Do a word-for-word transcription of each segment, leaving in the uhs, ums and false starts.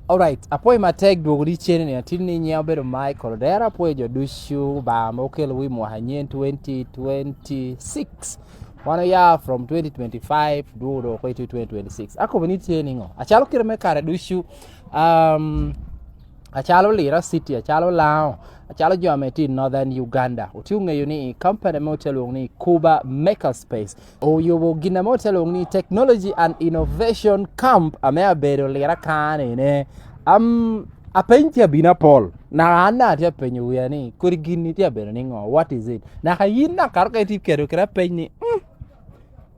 Alright, apwoyo matek dwogo ni cene ni, atin ni nyiŋa obedo Michael Odero. Apwoyo jo ducu, ba ame okelo wi mwaka anyen twenty twenty-six. Wan oya from twenty twenty-five, dwogo dok oko i twenty twenty-six. Akobo ni tye niŋo? Acalo kite me kare ducu, um, acalo Lira City, acalo Lango, acalo jo ame tye i Northern Uganda, otye oŋeyo ni company ame otye lwongo ni Kuba Makerspace oyubo gin ame otye lwongo ni Technology and Innovation Camp ame abedo Lira kan ene. Am, apeny tye abino apol. Naka an daŋ atye apenyo wia ni, kodi gin-ni tye abedo niŋo? What is it? Naka yin naka ka itye keto kede apeny ni, "Mm,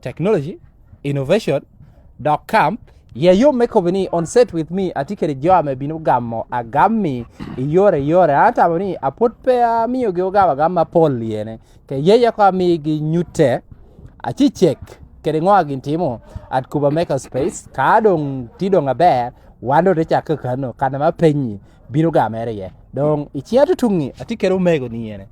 technology, innovation, dok camp, ye yom me kobo ni on set with me, atye kede jo ame bino gamo agammi i yore i yore." An atamo ni apwod pe amiogi ogamo agam apol i ene. Ke yeye oko amigi nyutte, acecek kede ŋo a gin timo at Kuba Makerspace. Ka doŋ tye doŋ aber, wan doŋ te cakke kakano, kan ame apenyi bino gamere iye. Doŋ i ciŋa tutuŋi, atye kede omego ni ene.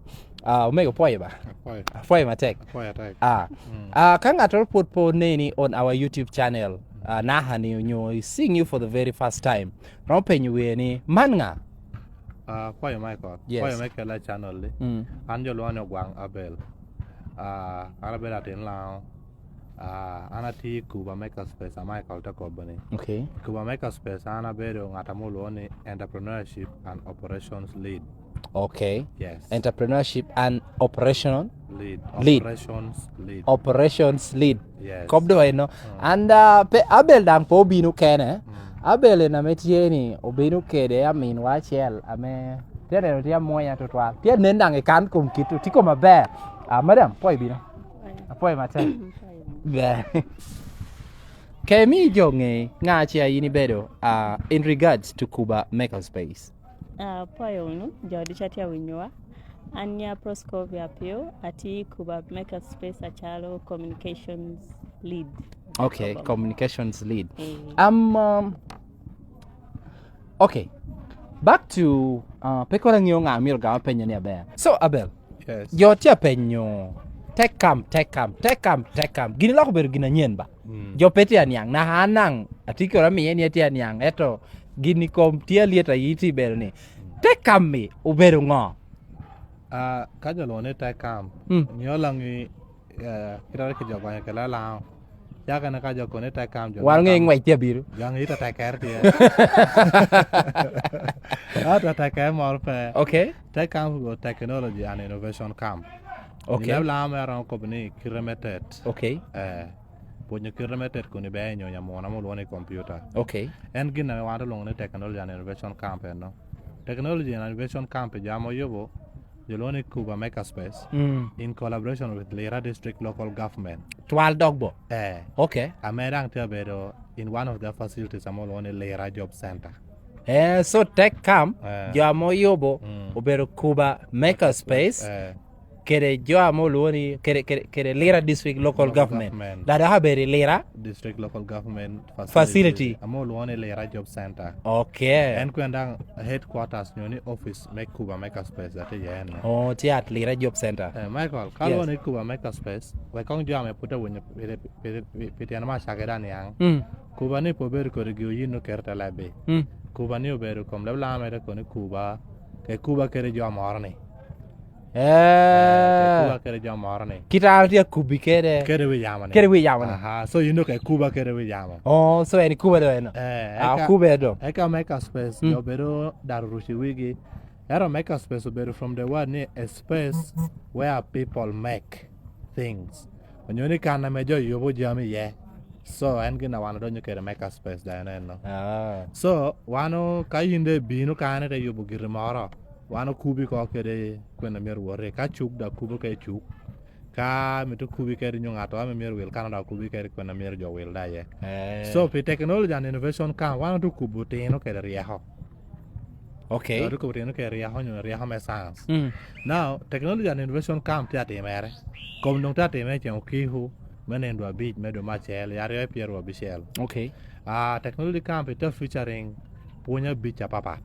Ah, omego, pwoyo ba? Apwoyo. Apwoyo matek. Apwoyo atek. Ah. Mm. Ah, ka ŋattoro pwod pe oneni on our YouTube channel, ah, naka ni onyo is seeing you for the very first time, romo penyo wie ni, "Man ŋa?" Ah, kwayo Michael. Yes. Kwayo me kela channel ni. Mm. An jo lwongo ni Ogwaŋ Abel. Ah, an abedo atin Lango. Ah, an atye i Kuba Makerspace, a Michael te kobo ni. Okay. Kuba Makerspace, an abedo ŋat ame olwongo ni Entrepreneurship and Operations Lead. Okay. Yes. Entrepreneurship and Operational Lead. Lead. Operations Lead. Operations Lead. Yes. Kop doŋ eno. Mm. And, uh, pe, Abel daŋ pe obino kene. Mm. Abel en ame tye ni obino kede aminwa acel ame tye neno tye amwonya tutwal. Tye nen daŋ i kan kom kit, tye kom aber. Ah, madam, pwoyo bino. Apwoyo matek. Ber. Ke imi jo ŋe, ŋa ce a in ibedo, ah, in regards to Kuba Makerspace? Ah, apwoyo wunu, jo ducu a tye awinyowa. An nya Proscovia Apio, atye i Kuba Makerspace acalo communications lead. Okay, Obama. Communications lead. Eh. Um, um, okay. Back to, uh, pe kono aŋeo ŋa myero gam apenye ni aber. So, Abel, yes, jo tye apenyo, "Tech camp, tech camp, tech camp, tech camp." Gin lok obedo gin anyen ba? Mm. Jo pe tye aniaŋ, naka an daŋ atye kede amiye ni atye aniaŋ, ento gin i kom tye alyet a yiti bedo ni, "Tech camp-mi obedo ŋo?" Ah, ka jo lwongo ni tech camp, mm, nyo laŋi, eh, kite rik jo gonyo kede Lango. Cakere ka jo kono ni tech camp, jo wan oŋe ŋwec tye abiro. Gaŋ ite tekere tye. Ah, to tekere moro pe. Okay. Tech camp go technology and innovation camp. Okay. Gin me Lango me aromo kobo ni kite me tet. Okay. Eh, pwonyo kite me tet kun ibe inyo nyamuna mo lwongo ni computer. Okay. En gin ame wan olwongo ni technology and innovation camp eno. Technology and innovation camp jo ame oyubo, jo lwongo ni Kuba Makerspace, mm, in collaboration with Lira District Local Government. Twal dog bo? Eh. Okay. Ame daŋ tye abedo in one of the facilities ame olwongo ni Lira Job Center. Eh, so tech camp, eh, jo ame oyubo, mm, obedo Kuba Makerspace, eh, kede jo ame olwongo ni, kede, kede, kede Lira District Local, local Government. Government. Da dok abedo i Lira District Local Government Facility. Facility. Ame olwongo ni Lira Job Center. Okay. En kwene daŋ headquarters nyo ni office me Kuba Makerspace a tye iye en. Oh, tye at Lira Job Center. Eh, Michael, ka, yes, lwongo ni Kuba Makerspace, wek koŋ jo ame pwod awinyo pi, pi, pi, pi tyen me acakere aniaŋ. Mm. Kuba ni pe obedo kodi gi oyin oketo te lebbi. Mm. Kuba ni obedo kom leb Lango mere koni Kuba, ke Kuba kede jo moro ni. Eh. Eh, ke Kuba kede jo moro ni. Kit an atye akubi kede. Kede wi yamo ni. Kede wi yamo ni. Aha, so yin dok ikuba kede wi yamo. Oh, so en ikuba do eno. Eh, ah, eka, okuba do. Eka Makerspace, mm, jo bedo daro ruci wigi. Ento Makerspace obedo from the word ni a space where people make things. Onyo ni kan ame jo yubo jami iye. So, en gin a wan odonyo kede Makerspace da en eno. Ah. So, wan o-, ka yin de ibino kane te yubo giri moro, wan okubi ko kede kwena myero woti. Ka cuk da kubo ke cuk, ka mito kubi kede nyo ŋato ame myero wil kano da okubi kede kwena myero jo wil da iye. Eh. So, pi technology and innovation ka wan otu kubo tino kede ryeko. Okay. Dok otyeko tino kede ryeko nyo ryeko me science. Mm. Now, technology and innovation camp tye atimere. Kom dong tye atimere ceng okiku me nino dwe abic me dwe me acel, i aryo i pyeraryo abicel. Okay. Ah, technology camp tye featuring pwony abic apapat.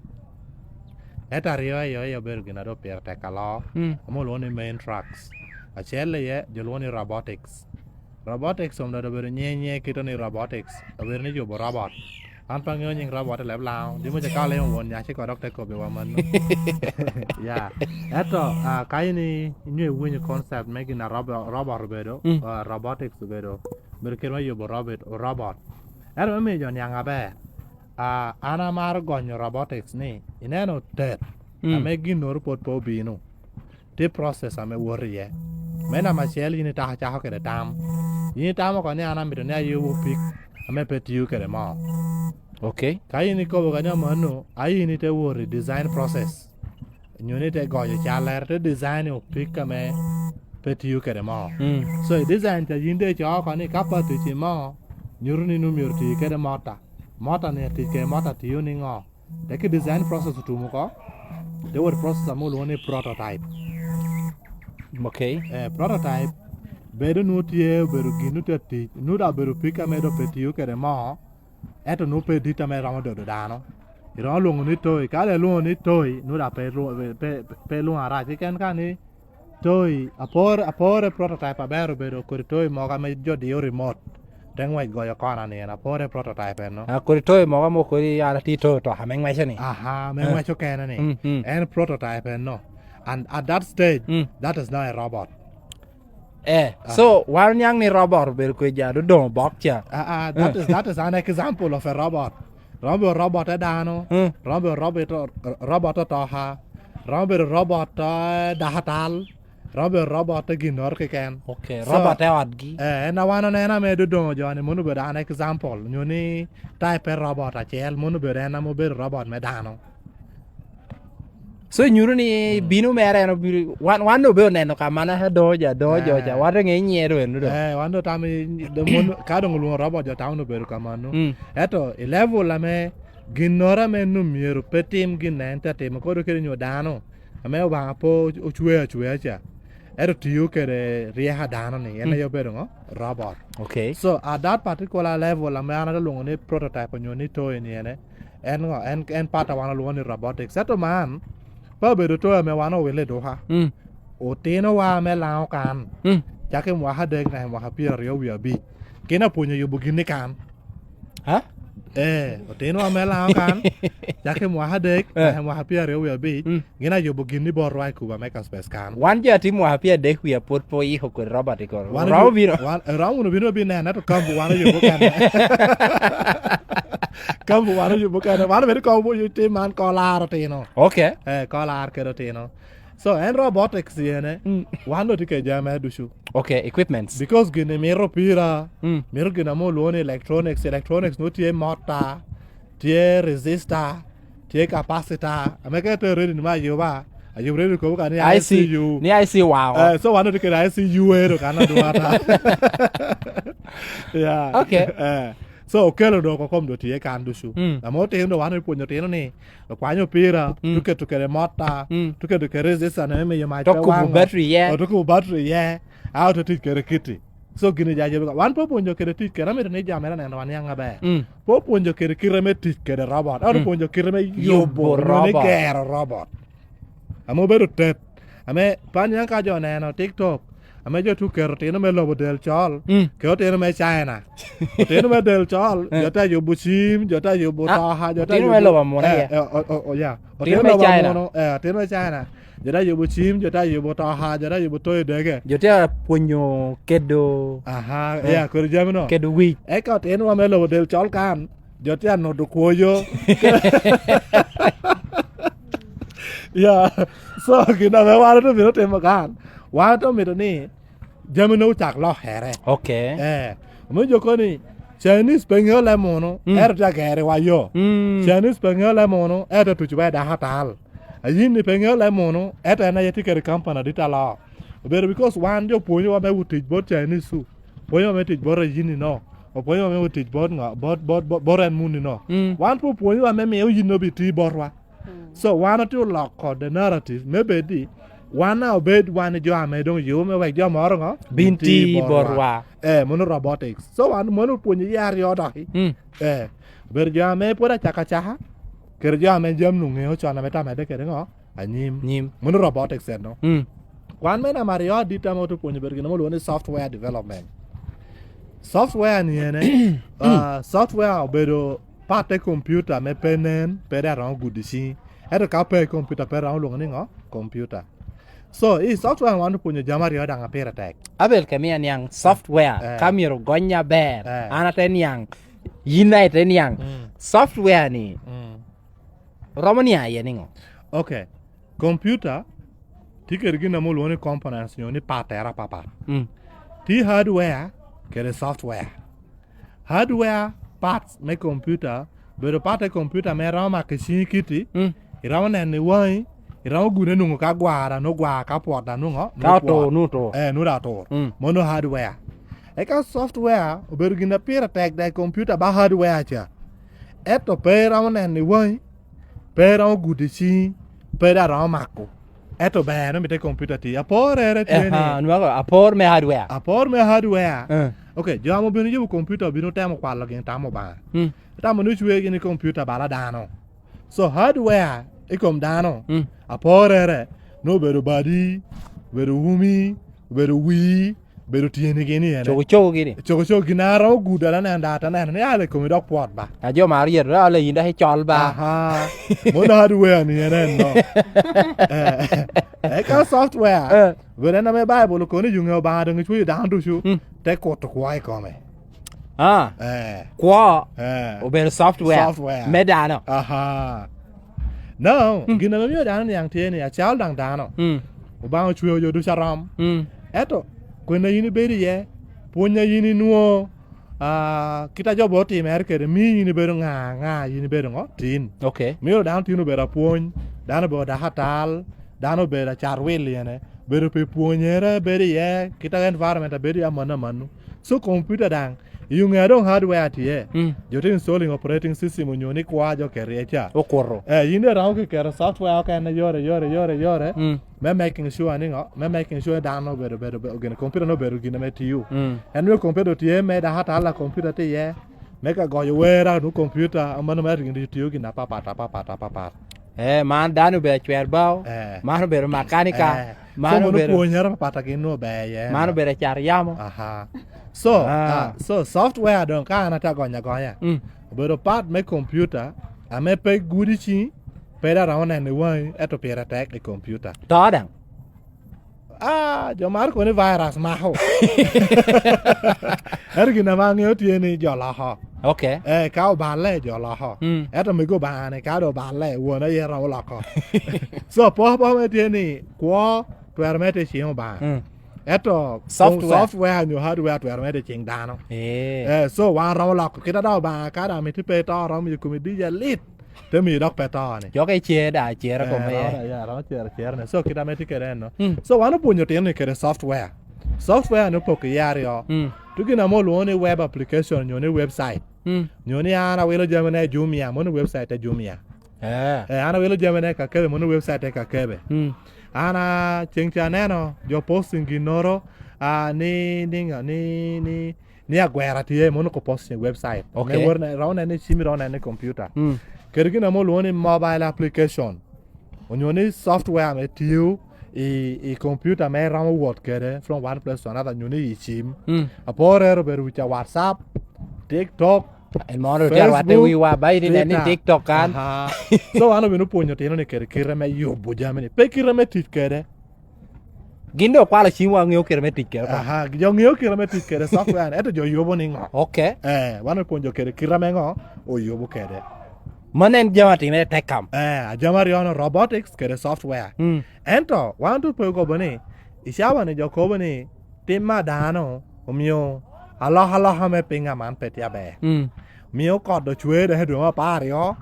Ento aryo aye, aye obedo gin a dok pire tek alo. Mm. Ame olwongo ni main tracks. Acel iye, jo lwongo ni robotics. Robotics omedde obedo nyenye kito ni robotics, obedo ni yubo robot. An pe aŋeo nyiŋ robot i leb Laŋo. Di moca ka olimo won nyaci ko dok te kobbiwa mano. Ya. Ento, ah, ka in i-, inyo iwinyo concept me gin a robo-, robot obedo, mm, ah, robotics obedo, obedo kit me yubo robot, robot. Ento me miyo jo niaŋ aber, ah, an amaro gonyo robotics ni, ineno tet, mm, ame ginnoro pwod pe obino. Tye process ame woto iye. Me namba acel, yin itako acaka kede tam. Yin itamo oko ni, "An amito ni ayubo pik ame pe tio kede moo." Ok. Ka yin ikobo kanya mano, a yin ite wot i design process, nyo ni ite goyo callere, te design o pik ame pe tio kede moo. Mm. So, i design ca yin doŋ icoo oko ni ka pe atic i moo, nyuto ni nwoŋo myero oti kede mota. Mota ni atic kede mota tio niŋo? Teke design process otum oko, te wot process ame olwoŋo ni prototype. Ok. Eh, prototype bedo nwoŋo tye obedo gin nwoŋo tye atic, nwoŋo daŋ obedo pik ame doŋ pe tio kede moo, ento nwoŋo pe dit ame romo dodo dano. Iromo lwoŋo ni toy, ka le lwoŋo ni toy, nwoŋo daŋ pe lwo-, pe, pe, pe lwoŋo arac. Keken ka ni toy, apor-, apore prototype aber obedo kodi toy mogo ame jo diyo remote, te ŋwec goyo kona ni en, apore prototype enno. Ah, kodi toy mogo ame kodi an atye toyo toka me ŋweco ni. Aha, me, eh, ŋweco kene ni. Mm, mm. En prototype enno. And at that stage, mm, that is not a robot. Eh, ah, so, wan oniaŋ ni robot obedo kodi ja dodoŋ obok ca. Ah, ah, that, eh, is, that is an example of a robot. Romo bedo robot e dano, mm, romo bedo robot, robot otoka, romo bedo robot, eh, dakatal, romo bedo robot e ginnoro keken. Ok, so, robot e otgi. Eh, en a wan oneno ame dodoŋo jo ni, mano obedo an example, nyo ni type e robot acel, mano obedo en ame obedo robot me dano. So, nyuto ni, mm, bino mere en obino, wan, wan doŋ obedo neno ka man aka doŋo ja, doŋo jo ca, eh, wan doŋ ŋe nyiero eno doŋ. Eh, wan doŋ tamo i, doŋ mon, ka doŋ olwoŋo robot jo tamo ni obedo ka mano. Mm. Ento i level ame ginnoro ame nwoŋo myero pe tim gin en te timo, kodo kede nyo dano ame Obaŋa pe ocweo acwea ca, ento tio kede ryeko a dano ni, en, mm, aye obedo ŋo? Robot. Ok. So, at that particular level ame an alwoŋo ni prototype onyo ni toy ni ene, en ŋo? En, en part a wan olwoŋo ni robotics. Ento man, pe obedo toy ame wan owilo i duka. Mm. Otinowa ame Laŋo kan, mm, cako i mwaka adek naka i mwaka pyeraryo wie abic, gin apwonyo yubo gin i kan. Ha? Eh, otinowa ame Laŋo kan, cako i mwaka adek, eh, naka i mwaka pyeraryo wie abic, mm, gin ayubo gin i botwa i Cuba Makerspace kan. Wan jo a tye mwaka pyeradek wie apwod pe oyiko kodi robot i koro. Wan romo obi-, bino? Wan, eh, romo wunu bino, wabino neno, ento kambu wan oyubo kene. Kambu wan oyubo kene. Wan obedo kobo tim man ko laro otino. Ok. Eh, ko laro kede otino. So, en robotics ene, mm, wan doŋ tye kede jami mere ducu. Ok, equipments. Because gini mito opira, mm, mito gin ame olwoŋo ni electronics. Electronics nwoŋo tye mota, tye resistor, tye capacitor. Ame ka ite ready ni me ayuba, ayub ready kobo ka ni I C, I C U. Ni I C wao. Eh, so wan doŋ tye kede I C U ero kan adwata. Yeah. Ok. Eh. So, okelo doŋ oko kom doŋ tye kan ducu. Mm. Ame otino doŋ wan opwonyo otino ni, okwanyo opira, mm, tuketo kede mota, mm, tuketo kede resistor ne me miyo mac pe waŋo. Tukubo battery iye. O, tukubo battery iye. A, ote tic kede kiti. So, gini ja yobe ka. Wan pe opwonyo kede tic kede, amito ni jo mere neno wan niaŋ aber. Mm. Pe opwonyo kede kite me tic kede robot. Ento, mm, opwonyo kite me yubo, yubo nyo ni robot. Gero robot. Ame obedo tet. Ame pe aniaŋ ka jo oneno TikTok, ame jo tye oketo otino me lobo del col, mm, ke otino me China. Otino me del col, eh, jo te yubo cim, jo te yubo, ah, toka, jo te yubo, otino me lobo amuna, eh, ya. Eh, o, o, o, ya. Otino me China. Otino me lobo amuna, eh, otino me China. Jo te yubo cim, jo te yubo toka, jo te yubo toy dege. Jo tye apwonyo kedo, aha, eh, ya, kodi jami no. Kedo wic. Eka otinowa me lobo del col kan, jo tye anodo kwoyo. Ya, so, gin ame wan otye mito timo kan, wan otye mito ni jami nwoŋo ocak lokere. Ok. Eh, omiyo jo kobo ni, Chinese pe ŋeo leb munu, mm, ento tye ageriwa yo. Mm. Chinese pe ŋeo leb munu, ento tuco wa i dako atal. Ayin ni pe ŋeo leb munu, ento en aye tye kede kampani adit alo. Obedo because wan jo pwonyowa me wot tic bot Chinese-cu. Pwonyowa me tic bot Ayin-ni no. Opwonyowa me wot tic bot ŋa, bot, bot, bot, bot en muni no. Mm. Wan pe opwonyowa me miyo yin obiti botwa. Mm. So, wan otye oloko the narrative me bed ni wan a obed wan jo ame doŋ yubo me wek jo moro ŋo? Bin ti botwa. Eh, mono robotics. So, wan mono opwonyo iye aryo doki. Mm. Eh, obedo jo ame pwod acaka acaka, kede jo ame jami oŋeo con ame te amedde kede ŋo? Anyim. Nyim. Mono robotics eno. Mm. Kwan me namba aryo adit ame otye opwonyo obedo gin ame olwoŋo ni software development. Software ni ene, ah, software obedo Pat te kompiuta ame pe nen, pe daŋ romo gudo i ciŋi. Ento ka pe i kompiuta, pe romo lwoŋo ni ŋo? Kompiuta. So, i software wan opwonyo jami aryo daŋ a pire tek. Abel ke mia niaŋ software, eh, ka myero ogony aber, eh, an ate niaŋ, yin daŋ ite niaŋ. Mm. Software ni, mm, romo niaŋ iye niŋo? Ok. Kompiuta tye kede gin ame olwoŋo ni components, nyo ni patere apapat. Mm. Tye hardware kede software. Hardware parts me kompiuta, bedo pat te kompiuta ame iromo mako i ciŋi kiti, mm, iromo neno i waŋi, iromo gune nwoŋo ka gwara, nwoŋo gwara ka pwot, a nwoŋo, ka nwoŋo otur, pwot, nwoŋo otur. Eh, nwoŋo daŋ otur. Mm. Mano hardware. Eka software obedo gin a pire tek daŋ i kompiuta ba hardware ca. Ento pe iromo neno i waŋi, pe iromo gudo i ciŋi, pe daŋ romo mako. Ento ber, omito i kompiuta tye. Aporrere tye ni, aha, nwaŋo apor me hardware. Apor me hardware. Eh. Ok, jo ame obino yubo kompiuta obino temo kwalo gin tam Obaŋa. Mm. Tamo ni ocwee gin i kompiuta bala dano. So, hardware i kom dano, mm, aporrere, nwoŋo obedo badi, obedo umi, obedo wii, bedo tyeni gini ene. Cogo cogo gini. Cogo cogo gin a romo gudo, ala neno da, ata neno ni ala i komi dok pwot ba. A jo mar yeto, ala yin dok icol ba. Aha. Mono hardware ni en enno. Eh, eka software. Eh. Bedo en ame Baibul okono ni jo ŋeo Obaŋa doŋ ecweyo dano ducu, mm, te kuto kwo i kome. Ah. Eh. Kwo, eh, obedo software, software me dano. Aha. Now, mm, gin ame mio dano niaŋ tye ni, acalo daŋ dano, mm, Obaŋa ocweo jo ducu arom. Mm. Ento, kwena yin ibedo iye, pwony a yin inwoŋo, ah, kit a jo be otimere kede, mio yin ibedo ŋa, ŋa, yin ibedo ŋo? Tin. Ok. Mio dano tin obedo apwony, dano obedo dako atal, dano obedo acar wil ene, bedo pi pwonyere bedo iye, kit a environment a bedo iye amanno amanno. So, computer daŋ, i ŋea doŋ hardware tye, mm, jo te installing operating system onyo ni kwa jo keto iye ca. Okuto. Eh, yin daŋ iromo ki keto software okene yore, yore, yore, yore, mm, me making sure ni ŋo? Me making sure ni dano obedo, bedo, bedo, gin, computer no obedo gin ame tiyo. Mm. En nwoŋo computer tye me dako atalla computer tye iye, me ka goyo wer, a, nwoŋo computer, a, mano mere gin tiyo gin apapat, apapat, apapat. Eh, man dano obedo acwer bao, eh, man obedo makanika, eh, man so mono obedo pwonyere apapat a gin nwoŋo ber iye. Man obedo acar yamo. Aha. So, ah, ah, so software doŋ ka an atye agonyo agonya, mm, obedo part me computer ame pe gudo i ciŋi, pe daŋ romo neno i waŋi, ento pire tek i computer. To daŋ? Ah, jo maro kono ni virus mako. Ento gin ame aŋeo tye ni jo loko. Ok. Eh, ka oballe, jo loko. Mm. Ento mego Obaŋa ni ka doŋ oballe, won aye romo loko. So, apo, apo me tye ni kwo twero mere tye i ciŋ Obaŋa. Mm. Ento software, software nyo hardware twero mere tye i ciŋ dano. Eh. Eh, so wan romo loko. Kit a daŋ Obaŋa ka daŋ mito pe ito, romo miyo komi dija lit. Te miyo dok pe to ni. Joke icer da, cer, eh, kome, romo, ya, romo cer, cer ne. So, kit ame tye kede en, no? Mm. So, wan opwonyo otino ni kede software. Software ni opoko iye aryo. Mm. Tye gin ame olwoŋo ni web application, nyo ni website. Mm. Nyo ni an awilo jamina i Jumia, mono website te Jumia. Eh. Eh, an awilo jamina i Kakebe, mono website te Kakebe. Mm. An, a, ceŋ ca aneno jo posting ginnoro, a, ni, ni, ni, ni, ni agwera tye, mono ko posting i website. Ok. Me wor ne, romo nene i cimi, romo nene i computer. Mm. Kede gin ame olwoŋo ni mobile application. Onyo ni software ame tiyo i, i computer ame iromo wot kede from one place to another, nyo ni i cim. Mm. Aporrere obedo wica WhatsApp, TikTok, en mono otye arwatte Facebook, wiwa, ba in inen ni Twitter. TikTok kan. Aha. So, wan obino pwonyo otino ni kede kite me yubo jami ni. Pe kite me tic kede. Gin doŋ okwalo cimwa, ŋeo kite me tic kede oko. Aha, jo ŋeo kite me tic kede software ni, ento jo yubo ni ŋo? Ok. Eh, wan opwonyo kede kite me ŋo? Oyubo kede. Mano en jami atimere tek kam. Eh, a jami aryo no, robotics kede software. Mm. Ento, wan tu pe okobo ni, i cawa ni jo kobo ni, tim a dano omio alokaloka me piny aman pe tye aber. Mm. Mio kot ocwer dok i dwe me apar aryo,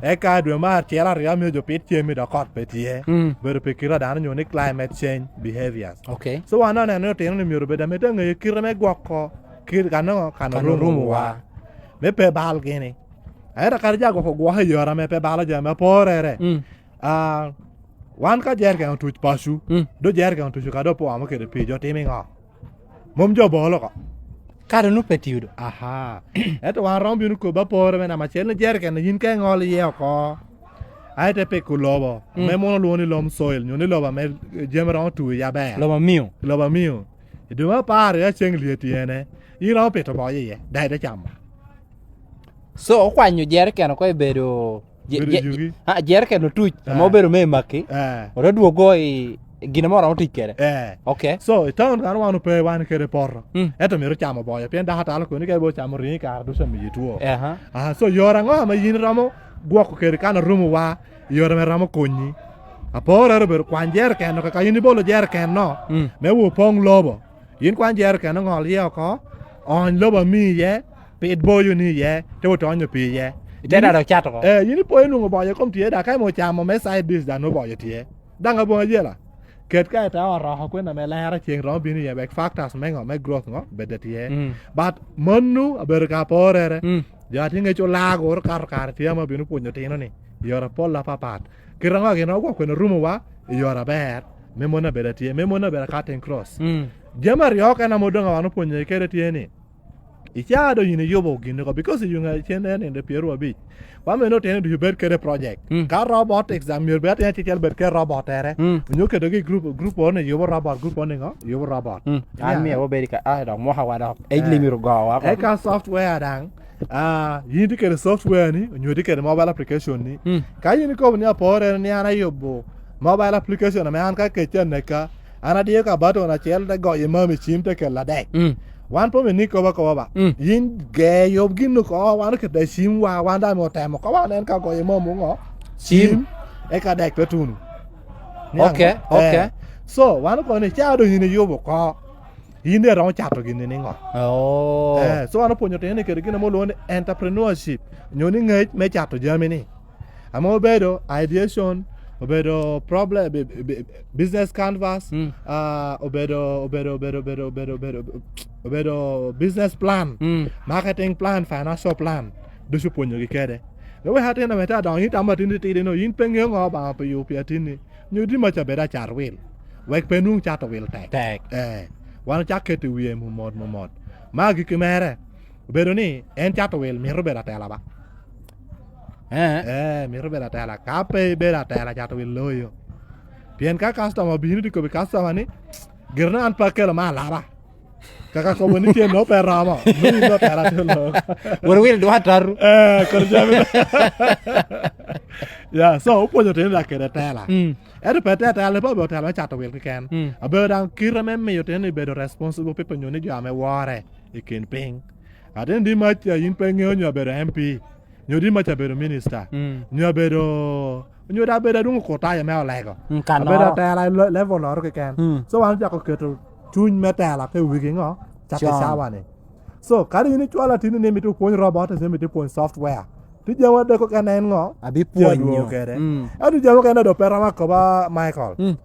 eka dwe me acel aryo mio jo pit cem i dok kot pe tye. Mm. Bedo pi kite a dano nyo ni climate change behaviors. Ok. So wan oneno ni otino ni myero obed ame tye aŋeyo kite me gwoko kit kano, kano rumo wa. Me pe balgi ni. Ento kadi jo agwoko gwoko i yore ame pe balo jami aporere. Mm. Ah, wan ka jerican otuc paco, mm, do jerican otuco ka do pe oamo kede pii, jo timo i ŋo? Mom jo bolo oko. Kare onwoŋo pe tio do. Aha. Ento wan romo bino kobbi apore me namba acel ni jerican yin ka iŋolo iye oko, a ite piko lobo, mm, me mono olwoŋo ni loam soil, nyo ni lobo ame jami romo twi iye aber. Lobo amio. Lobo amio. I dwe me apar, ya ceŋ lyet iyene, in romo pito boyo iye, daŋ ite camo. So, okwanyo jerrycan oko i bedo, je-, Bedo je-, yugi. Ah, jerrycan otuc, ame Eh. obedo me maki. Eh. Ote dwogo i gin ame oromo tic kede. Eh. Ok. So, i town kan wan ope wan kede poto. Mm. Ento myero ocam oboyo, pien dako atalo koni ka ibe ocamo ringo i kare ducu amiyi two. Aha. Ah, so, yore aŋo ame yin iromo gwoko kede kan orumo wa, yore ame romo konyi? Aporere obedo kwany jerrycan oko, ka yin ibolo jerrycan-no, Mm. me wo poŋ lobo. Yin kwan jerrycan oŋol iye oko, ony lobo ami iye, pit boyo ni iye, te wot onyo pii iye. Ite dado ocat oko. Eh, yin ipo inwoŋo oboyo kom tye, dok ka ime ocamo me side dish dan oboyo tye. Daŋ aboŋo ayela. Ket ka ite ot oko kwena me lero ceŋ romo bino iye, wek factors me ŋo, me growth ŋo, bed tye. Mm. But mano abedo ka aporere. Mm. Jo a tye ŋec olago, oro kato kare tye ame obino pwonyo otino ni, i yore apol apapat. Kit aŋo gin oko kwena rumo wa i yore aber, me mano abedo atye, me mano abedo a cutting cross. Mm. Jami aryo okene ame odoŋ wan opwonyo kede tye ni, i caa doŋ yin iyubo gin oko, because i yuŋ acen en nino pyeraryo abic. Wan bene otino ducu bed kede project. Mm. Ka robotics daŋ myero bed atin acel bed kede robottere. Mm. Onyo kedogi i group, group one yubo robot, group one ŋo? Yubo robot. Mm. An myero wabed ka, ah, dok mwaka wa dok. Age limit ogowa oko. Eka software daŋ, ah, yin tye kede software ni, onyo tye kede mobile application ni. Mm. Ka yin ikobo ni apore ni an ayubo mobile application ame an ka kec aneka, an adiyo ka button acel te goyo imam i cim te kelo adek. Mm. Wan pe omini kobo akoba ba. Mm. Yin ge yub gin oko, wan okete i cimwa, wan daŋ otemo kobo nen ka goyo imam oŋo? Cim. Cim. Eka dek te tuno. Niaŋ? Ok, ok. Eh. So, wan okobo ni ca doŋ yin iyubo oko. Yin daŋ iromo cato gini niŋo? Oh. Eh, so wan opwonyo tene kede gin ame olwoŋo ni entrepreneurship, nyo ni ŋec me cato jami ni. Ame obedo ideation, obedo problem, bi-, bi-, business canvas, Mm. ah, obedo, obedo, obedo business plan, Mm. marketing plan, financial plan, ducu pwonyogi kede. Me wek atin ame te adoŋo, yin tamo atin titidi no, yin pe ŋeo ŋo Obaŋa pe yubo pi atinni, nyo di maca bedo acat wil, wek pe nwoŋ cato wil tek. Tek. Eh, wan ocak keto i wie momot, momot. Ma agikki mere, obedo ni en cato wil mito bedo atela ba? Eh. Eh, mito bedo atela. Ka pe ibedo atela, cato wil loyo. Pien ka customer obino, tye kobbi customer ni, "Gire an pe akelo me alaba." Kaka kobo ni tyen no pe romo. Ni no tera tye lo. Wot wil dwa taru. Eh, kod jami. Ya, so, opwonyo tyen dak kede tela. Mm. Ento pe te tela, pe obedo tela me cato wil keken. Mm. Abedo daŋ kite me miyo tyen ni bedo responsible people nyo ni jo ame wore i kin piny. Atin di mac, yin pe ŋeo nyo abedo M P, nyo di mac abedo minister, Mm. nyo abedo, nyo da abedo adwoŋ okutayo me olego. Mm, kanoro. Abedo atela i le-, level oro keken. Mm. So, wan ocako keto cuny me tela te wigi ŋo? Cak i Con. cawa ni. So, kadi yin icwalo atini ni mito pwony robot, ese mito pwony software. Ti jami adek okene en ŋo? Abi Ti adwogo pwonyo. kede. Mm. Ento jami okene do pe romo akoba, Michael. Mm.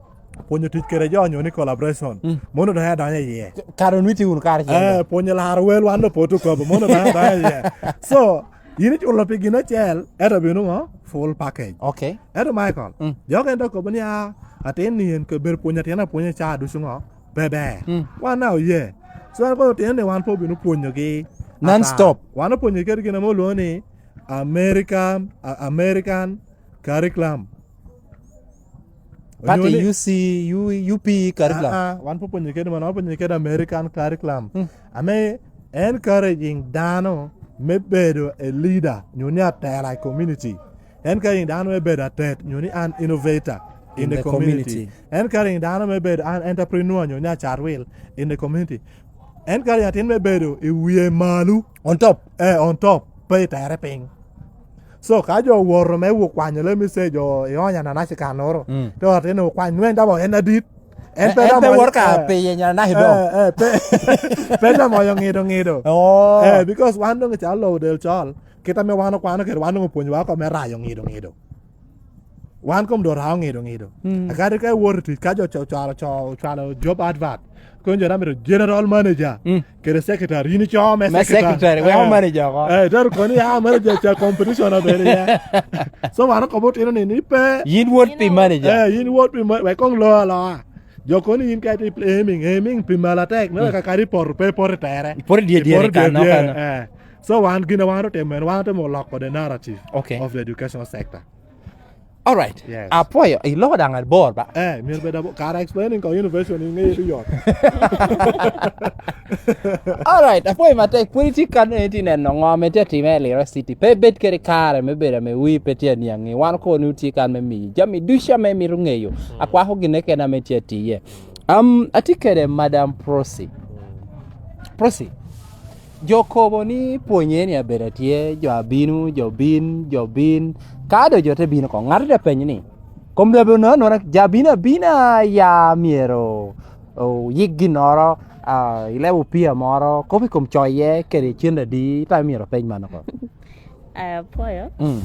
Pwonyo tic kede jo nyo ni collaboration. Mm. Mono doŋ adonyo iye. Kare onwiti wunu kare cen. Eh, pwonyo laro wel wan do poto kobo. Mono doŋ adonyo iye. So, yin iculo pi gin acel, ento bino ŋo? Full package. Ok. Ento Michael, Mm. jo okene do kobo ni, "Ah, atin ni en ke bedo pwonyo atin apwonya ca ducu ŋo? Pe ber." Mm. Wan na oye. So, en kono tino ni wan pe obino pwonyogi Non ata. stop. Wan opwonyo kede gin ame olwoŋo ni American, a-, American curriculum. Pati Onyo ni U C, U-, U P curriculum. Ah, ah, wan pe opwonyo kede mano, wan opwonyo kede American curriculum. Mm. Ame encouraging dano me bedo a leader, nyo ni atela i community. Encouraging dano me bedo atet, nyo ni an innovator in In the the community. community. Encouraging dano me bedo an entrepreneur, nyo ni acat wil in the community. Encouraging atin me bedo i wie malo. On top. Eh, on top. Pe i tere piny. So, ka jo owoto me wo kwanyo le message, o, ionyo ananaci kanoro, Mm. te ot en okwany, nwen damo en adit. En Eh, pe en damo pe wot ka eh, piye nyan anaki do. Eh, eh, pe, pe damo oyo ngido ngido. Oh. Eh, because wan dong i calo lobo del col, kit ame wan okwano kede, wan dong opwonyowa oko me rayo ngido ngido. Wan kom dong rao ngido ngido. Mm. Akadi ka iwoto tic, ka jo co-, cwalo, co-, cwalo job advert, kono jo damo general manager, Mm. kede secretary, yin ico me Me secretary. secretary, wek Eh. manager oko. Eh, daro kono ya manager ca competition abedo iye. So, wan okobo otino ni, ni pe. Yin wot pi manager. Eh, yin wot pi ma-, wek kong lo aloa. Jo kono yin ka iti aiming, aiming pi malo atek, me Mm. wek akadi ipoto, pe ipoto i tere. Ipoto i dye dyere Ipoto i dye kan, dyere, okene. eh. So, wan gin a wan otimo en, wan otemo loko the narrative Okay. of the educational sector. Alright. Yes. Apwoyo, iloko daŋ abor ba? Eh, myero bed abor. Kara explaining ka university ni ŋeye yot. Alright, apwoyo matek. Pwod itye kan, eh, itye neno ŋo ame tye atime i Lira City. Pe ibed kede kare me bedo ame wii pe tye aniaŋi. Wan kono ni otye kan me miyi jami ducu ame imito ŋeyo. Mm. Akwako gin keken ame tye atiye. Am, atye kede Madam Prossy. Prossy, jo kobo ni pwonye ni abedo atye, jo abino, jo bin, jo bin. Ka doŋ jo te bino oko, ŋat te penyo ni, "Kom doŋ abedo nono, nono, jo abino abina ya myero oyik ginnoro, ah, ileb opia moro, kop i kom coye kede cen adi?" Ita myero openy man oko. Apwoyo. Mm.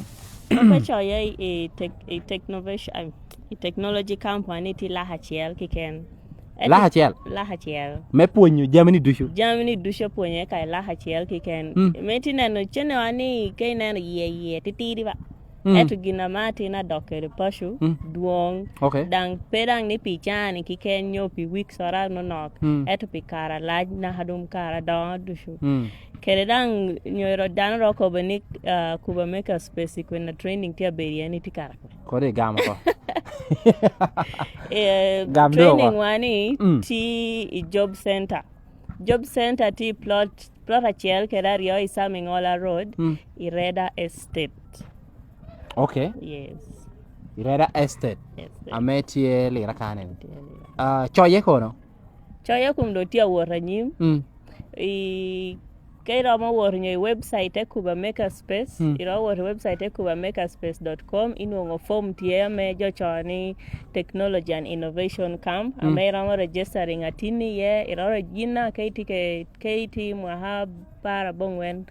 Kop i coye i tek-, i technovation, ai, i technology company tye lak acel keken. Ento lak acel? Lak acel. Me pwonyo jami ni ducu? Jami ni ducu apwonyo eka i lak acel keken. Mm. Me ti neno cenewa ni ka ineno iye, iye titidi ba. Mm. Ento gin ame atin adok kede paco, mm, dwoŋ. Ok. Daŋ pe daŋ ni pi caa-ni keken nyo pi weeks oro nonok. Mm. Ento pi kare alac naka doŋ kare adoŋo ducu. Mm. Kede daŋ nyo ro-, dano ro kobo ni, ah, Kuba Maker Space i kwena training tye abedo iye ni tye kare. Kodi igamo oko. Eh, gam doŋ training wa. Wa ni, mm, tye i job center. Job center tye i plot, plot acel kede aryo i Samiŋola Road, mm, i Reda Estate. Ok. Yes. I Reda Estate. Estate. Ame tye Lira kane. Tye Lira. Ah, coye kono? Coye kun doŋ tye awot anyim. Mm. I, ka iromo wot nyo i website te Kuba Maker Space, mm, iromo wot i website te kuba maker space dot com, inwoŋo form tye ame jo co ni Technology and Innovation Camp, mm, ame iromo registering atin iye, iromo regina ka itye ke, ka itye mwaka apar abongwen,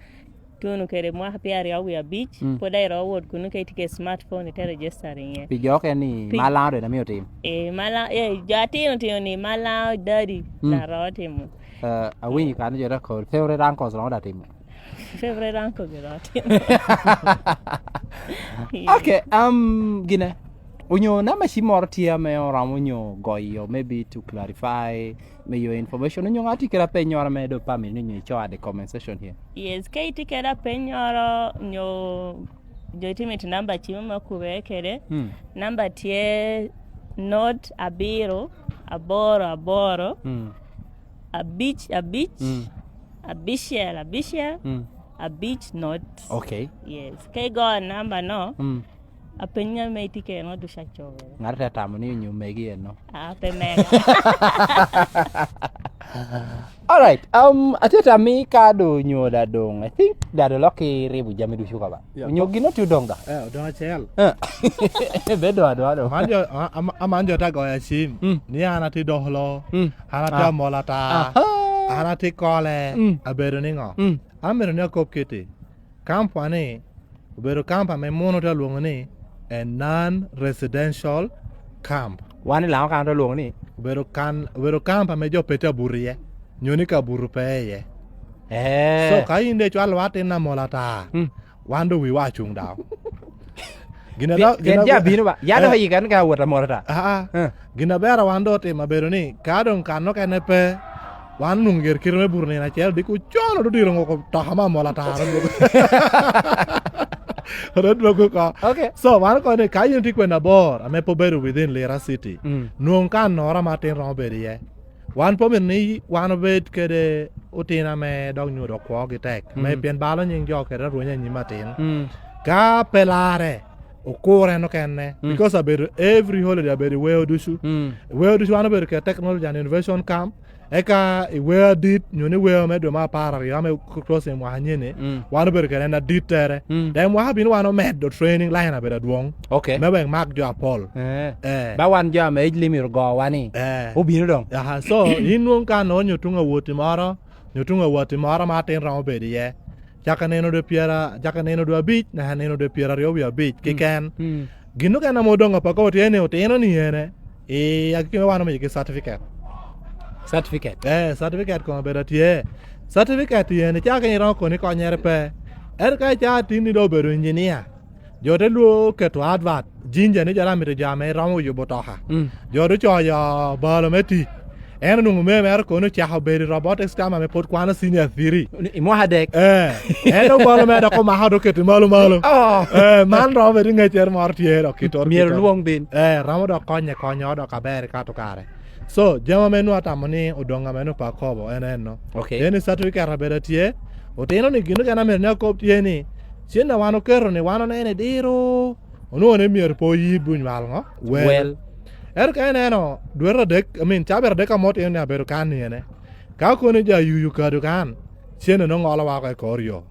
tuno kede mwaka pyeraryo wie abic, mm, pwod daŋ iromo wot kuno ka itye kede smartphone ite registering iye. Pi jo okene ni, pi- Malaŋo doŋ amio tim. Eh, Malaŋo, eh, jo atino tino ni Malaŋo daddy, mm, na romo timo. Eh, awinyo kare ni jo te kobo, favorite uncles romo daŋ timo. Favorite uncle gi romo timo. Yeah. Ok, um, gine, onyo namba cim moro tye ame oromo onyo goyo, maybe to clarify, me your information, onyo ŋat tye kede apennyoro ame doŋ pe amito ni onyo ico at the comment section here. Yes, ka itye kede apennyoro, onyo jo itye mito namba cim ame okube kede, mm, namba tye not abiro, aboro, aboro, mm, abic, abic, mm, abicel, abicel, mm, abic, not. Ok. Yes, ka igoyo namba no, mm. Apenyo ame itye kede ŋo ducu acobo. Ŋat te tamo ni onyo megi eno. Ah, pe mega. Alright, um, atye tamo ni ka do onyo da dong, I think da do lok i ribo jami ducu ka ba. Yeah, onyo gin otye odong da. Eh, odong acel. Eh. Be do ado ado. Man jo, a-, a-, aman jo te agoya cim. Mm. Ni an atye dok lo. Mm. An atye, ah, amol ata. Aha. An atye kole. Mm. Abedo ni ŋo? Mm. An amito ni akob kiti. Kampwa ni obedo kamp ame munu te lwoŋo ni a non-residential camp. Wan i Laŋo kan te lwoŋo ni? Obedo kan, obedo kamp ame jo pe tye abuto iye, nyo ni ka buto pe iye. Eh. So, ka in de icwalo wa atin amol ata, mm, wan doŋ wiwa acuŋ daŋ. Gin a pien, dok, pien gin a tye abino ba. Ya dok, eh, oyiga ni ka awot amol ata. Ah, ah. Eh. Gin aber a wan doŋ otimo abedo ni, ka doŋ kan okene pe, wan onwoŋo gire kite me buto nino acel, diko ocon ododiro ŋoko toka me amol atara dwogo. Oro dwogo oko. Ok. So, wan okobo ni ka yin itye kwena abor, ame pe obedo within Lira City, mm, nwoŋ kannoro ame atin romo bedo iye. Wan pe omito ni wan obed kede otino ame dok nyo dok kwogi tek, ame, mm, pien balo nyiŋ jo kede arweny anyim atin. Mm. Ka pe larre, okur en okene, mm, because abedo every holiday abedo i weo ducu. Mm. Weo ducu wan obedo kede Technology and Innovation Camp, eka i weo adit, nyo ni weo me dwe me apar aryo, ame closing mwaka anyeni, mm, wan obedo kede en adittere. Mm. Dok i mwaka bino wan omedo training line abedo adwoŋ. Ok. Me wek mak jo apol. Eh. Eh. Ba wan jo ame age limit ogowa ni, eh, obino doŋ. Aha, so, in nwoŋo ka nonyo tuŋ awoti moro, nyo tuŋ awoti moro ma atin romo bedo iye. Caka nino dwe pyera-, caka nino dwe abic, naka nino dwe pyeraryo wie abic, mm, keken. Mm. Gin okene ame odoŋ apako tye ni otino ni ene, i agikki me wan omigi certificate. Certificate? Eh, certificate kono obedo atye. Certificate yen icako iromo koni konyere pe. Ento ka icaa tin ni doŋ obedo engineer, jo te lwo keto advert, Jinja ni jo daŋ mito jo ame romo yubo toka. Mm. Jo te coyo balo me tic. En onwoŋo mee mere kono ocako bedo i robotics tam ame pwod kwano senior three. I mwaka adek. Eh, en obalo mere dok omako dok okete malo malo. Oh. Eh, man romo bedo i ŋeccere moro tye dok kitoro. Myero kitoro. Lwong bin. Eh, romo dok konye konyo dok aber i kato kare. So, jami ame nwa atamo ni odoŋ ame nwa pe akobo en enno. Okay. En i certificate abedo atye, otino ni gino gin amito ni akob tye ni, cen a wan oketo ni wan onene diro, onwoŋo ni myero pe oyib onywal ŋo? Wel. Wel. Ento ka ineno, dwe adek, I mean, cabit adek ame otino ni abedo kan ni ene, ka kono jo ayuyu kado kan, cen onwoŋo ŋolo wa oko i kor yo.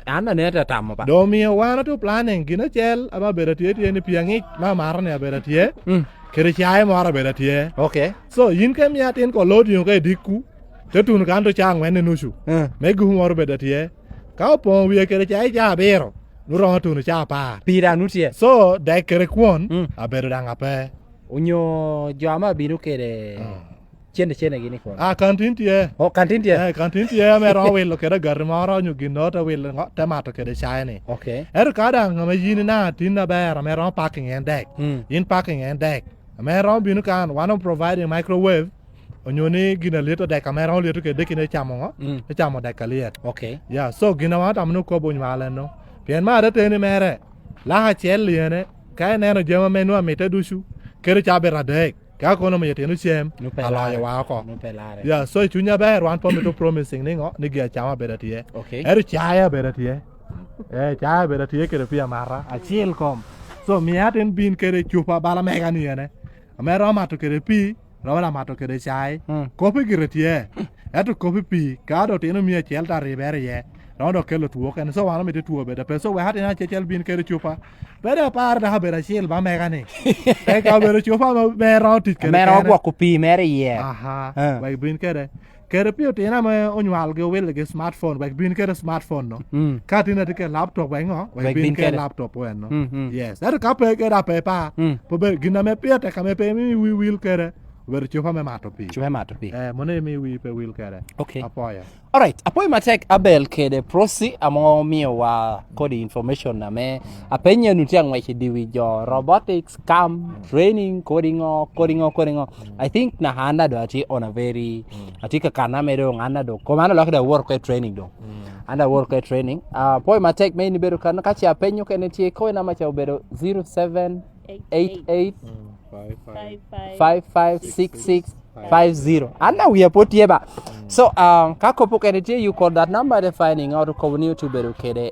An anene te tamo ba. Doŋ omio wan ote planning gin acel ame abedo atye tye ni pii aŋic me amaro ni abedo atye, mm, kede caye moro abedo atye. Okay. So, yin ka imio atin ko load yo ka i dikku, te tuno kan to caa aŋwen i nucu. Mm. Me guku moro bedo atye. Ka opoŋo wie kede caye caa abiro, nu romo tuno caa apar. Pii daŋ nu tye. So, dek kede kwon, mm, abedo daŋ ape. Onyo jo ame abino kede, mm, cene cene gini kono. Ah, kantin tye. Oh, kantin tye? Eh, kantin tye ame romo wilo kede agati moro onyo gin te wilo ŋo-, te mato kede caye ni. Okay. Ento ka daŋ ame yin ina tin aber ame romo parking en dek. Mm. Yin parking en dek. Ame romo bino kan, wan o providing microwave, onyo ni gin a lyeto dek ame romo lyeto kede dek in icamo ŋo? Mm. Icamo dek a lyet. Okay. Ya, so gin ame atamo ni okobo onywal enno. Pien me ateteni mere, lak acel lyene, ka ineno jami ame nwa mitte ducu, kede cabit adek. Ka kono omiyo tino cem, nu pe aloyo lare, wa oko. Nu pe lare. Ya, so i cuny aber wan pe omito promising ni ŋo, ni gi acama abedo atye. Okay. Ento caye abedo atye. Eh, caye abedo atye kede pii amata, acil kom. So, mia atin bin kede cupa bala mega ni ene. Ame romo mato kede pii, romo da mato kede caye. Mm. Kopi gire tye. Ento kopi pii, ka do tino mia acel ta ribere iye. Romo dok kelo two kene. So, wan omito two bedo pe. So, wek atin acel bin kede cupa. Pe dok apar dok abedo acil ba mega ni. Eka obedo cupa ma, me romo tic kede kene. Ame romo gwoko pii mere iye. Aha. Eh. Wek bin kede. Kede pi otino ame onywalgi owiligi smartphone, wek bin kede smartphone no. Mm. Ka tin atye kede laptop, wek ŋo? Wek bin kede laptop weno. Mm, mm. Yes. Ento ka pe kede apepa, mm, pe obedo gin ame pire tek ame pe imi wi wil kede, obedo cupa me mato pii. Cupa me mato pii. Eh, mono imi wi pe wil kede. Okay. Apoyo. Alright, apoyo matek Abel kede Prossy ame omiowa kodi information ame apenyo nu tye aŋwec i diwi jo robotics, camp, training, kodi ŋo, kodi ŋo, kodi ŋo. I think naka an daŋ atye on a very, mm, atye ka kan ame doŋ an daŋ doŋ, kom an alokke daŋ awot oko i training doŋ. Mm. An daŋ awot oko i training. Ah, apoyo matek me in ibedo kan, ka ce apenyo kene tye, kowe namba ca obedo zero seven eight eight, mm, five five, five five six six five zero. An daŋ wia pwod tye ba. Mm. So, ah, ka kop okene tye, you call that number, the finding out okobo ni otubedo kede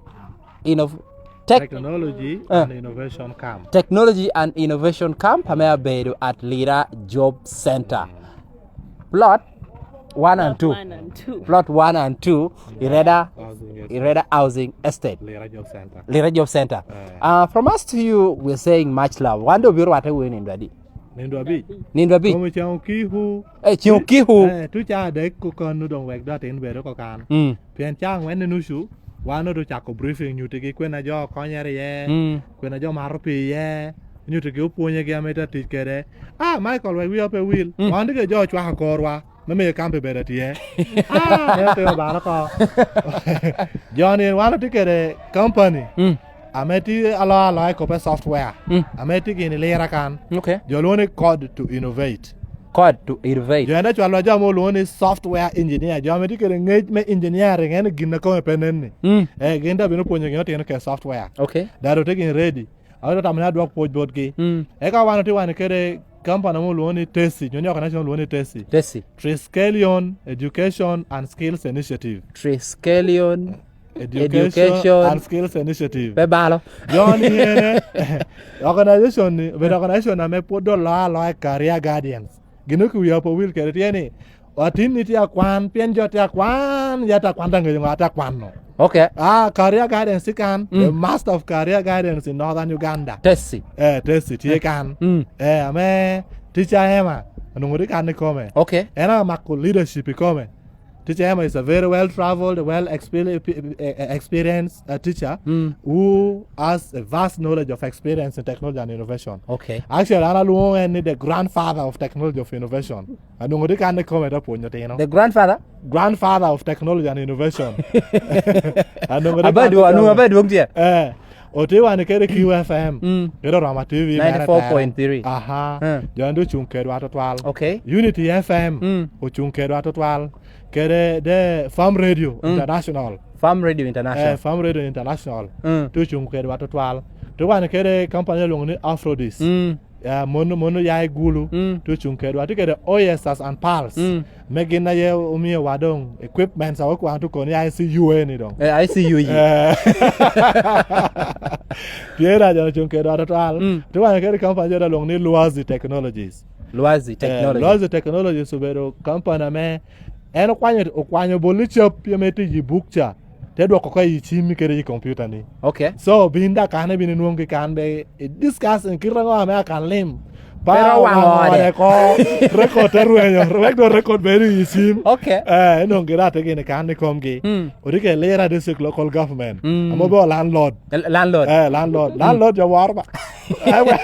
inov-, tech- Technology, eh, and Innovation Camp. Technology and Innovation Camp ame abedo at Lira Job Center. Plot one and two. Plot one and two. Plot one and two, Ireda, Housing Estate. Ireda Housing Estate. Lira Job Center. Lira Job Center. Eh. Uh, from us to you, we're saying much love. Wan doŋ obiro rwatte wunu i nindo adi? Nindo abic. Nindo abic. Kom i ceŋ okiku. Eh, ceŋ okiku. Eh, tuca adek kokanu doŋ wek dot in bedo kokan. Mm. Pien caa aŋwen i nucu, wan oto cako briefing, nyutigi kwena jo okonyere iye, mm, kwena jo mato pii iye, nyutigi opwonyegi ame te tic kede. Ah, Michael, wek wiya pe wil. Mm. Wan tye kede jo ocwako korwa, me miyo kampi bedo atye. Ah, en otimo bal oko. Joni wan otye kede company, mm, ame tye aloya aloya i kop me software, mm, ame tye gin i Lira kan. Okay. Jo lwongo ni Code to Innovate. Code to Innovate. Jo en acwalo jo ame olwongo ni software engineer, jo ame tye kede ngec me engineering, en gin a kome pe nen-ni. Mm. Eh, gin daŋ bino pwonyo gin otino kede software. Okay. Daŋ otye gin ready. Awero tamo ni adwok pwoc botgi. Mm. Eka wan otye wan kede company ame olwongo ni Tesi, nyo ni organization olwongo ni Tesi. Tesi. Triskelion Education and Skills Initiative. Triskelion Education Education and Skills Initiative. Pe balo. Joni ene, organization ni, obedo organization ame pwod oloa aloa i career guidance. Gin oko wiya pe owil kede tye ni, atin ni tye akwan, pien jo tye akwan, ya tye akwan, tye aŋeyo ŋo, atye akwano. Okay. Ah, career guidance tye kan, mm, the master of career guidance in Northern Uganda. Tesi. Eh, Tesi tye kan. Mm. Eh, ame Teacher Emma, onwoŋo tye kan ikome. Okay. En amako leadership ikome. Teacher Emma is a very well traveled, well exper-, eh, eh, experienced, uh, teacher, mm, who has a vast knowledge of experience in technology and innovation. Okay. Actually, an alwongo en ni the grandfather of technology of innovation. Anwoŋo tye kan ikome te pwonyo tino. The grandfather? Grandfather of technology and innovation. Anwoŋo tye kan ikome. Abadwo, anwoŋo abadwong tye. Eh. Otiwani kede Kiu F M. Mm. Kede Oroma T V mere ninety-four point three. Aha. Mm. Jo andi ocuŋ kedwa tutwal. Okay. Unity F M. Mm. Ocuŋ kedwa tutwal. Kede de Farm Radio Mm. International. Farm Radio International. Eh, Farm Radio International. Mm. Te ocuŋ kedwa tutwal. Te wan kede company alwoŋo ni Afrodis. Mm. Ya, mono, mono ya i Gulu. Mm. Te ocuŋ kedwa. Te kede Oyesters and Pearls. Mm. Me gin aye omio wa doŋ equipments a okwan to koni I C U eni doŋ. Eh, I C U yi. Eh. Tye rac eno cuŋ kedwa tutwal. Mm. Te wan kede company jo alwoŋo ni Luazi Technologies. Luazi Eh, Technologies. Luazi Technologies obedo company ame en okwanyo, okwanyo boli cap ame tye i buk ca, te dwoko ka i cimmi kede i computer ni. Okay. So, bin da kan ibin inwoŋgi kan be i discuss in kite aŋo ame akan lim. Pe owaŋo ode ko, record te rwenyo, wek do record bedo i cim. Okay. Eh, inwoŋgi da te gini kan i komgi. Mm. Odike Lira District Local Government. Mm. Amo be landlord. L-, landlord. Eh, landlord. Mm. Landlord jo woro ba. Eh, we-,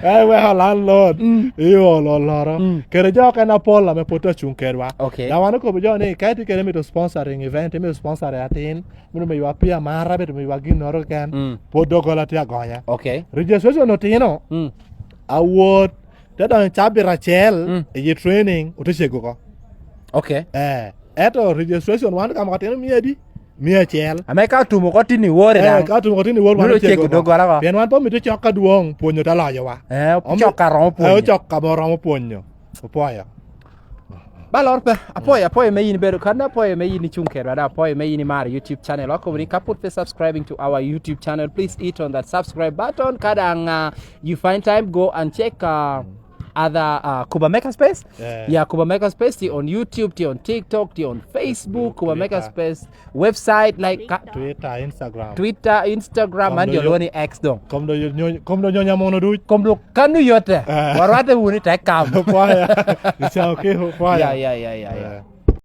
eh, weko landlord. Mm. Iyo, lo-, loro. Mm. Kede jo okene apol ame pwod tye acuŋ kedwa. Okay. Daŋ wan okobo jo ni, ka itye kede mito sponsoring event, imito sponsor atin, mito miyowa pii amara, mito miyowa ginnoro keken, Mm. pwod doggola tye agonya. Okay. Registration otino. Mm. Awot, te doŋ cabit acel, Mm. i training, ote cego oko. Okay. Eh, eto registration wan ka moko atino mia adi? Mia acel. Ame ka otum oko tin i wore Eh, daŋ. Ka otum oko tin i wore, wan Biro ocego cego oko. Doggola oko. Pien wan pe omito cok ka dwong, pwonyo te loyowa. Eh, Omi-, ocok ka romo eh, pwonyo. Ocok ka romo pwonyo. Opwoyo. Ba lor pe, apwoyo, apwoyo me yin bedo kan, apwoyo me yin icuŋ kedwa, da apwoyo me yin imaro YouTube channel. Okobo ni ka pwod pe subscribing to our YouTube channel, please hit on that subscribe button. Ka daŋ, uh, you find time, go and check, uh, other, uh, Kuba Maker Space. Yeah. Yeah, Kuba Maker Space, tye on YouTube, tye on TikTok, tye on Facebook, Kuba Maker Twitter. Space website, like, ka-, Twitter, Instagram. Twitter, Instagram, Kom and do your yo-, Loni X dong. Kom do yo-, nyo-, kom do nyonya mono duc. Kom do kanu yote. Eh. Warwate wuni te kam. Opwoyo. Icawo ki opwoyo. Yeah, yeah, yeah, yeah, yeah. Eh.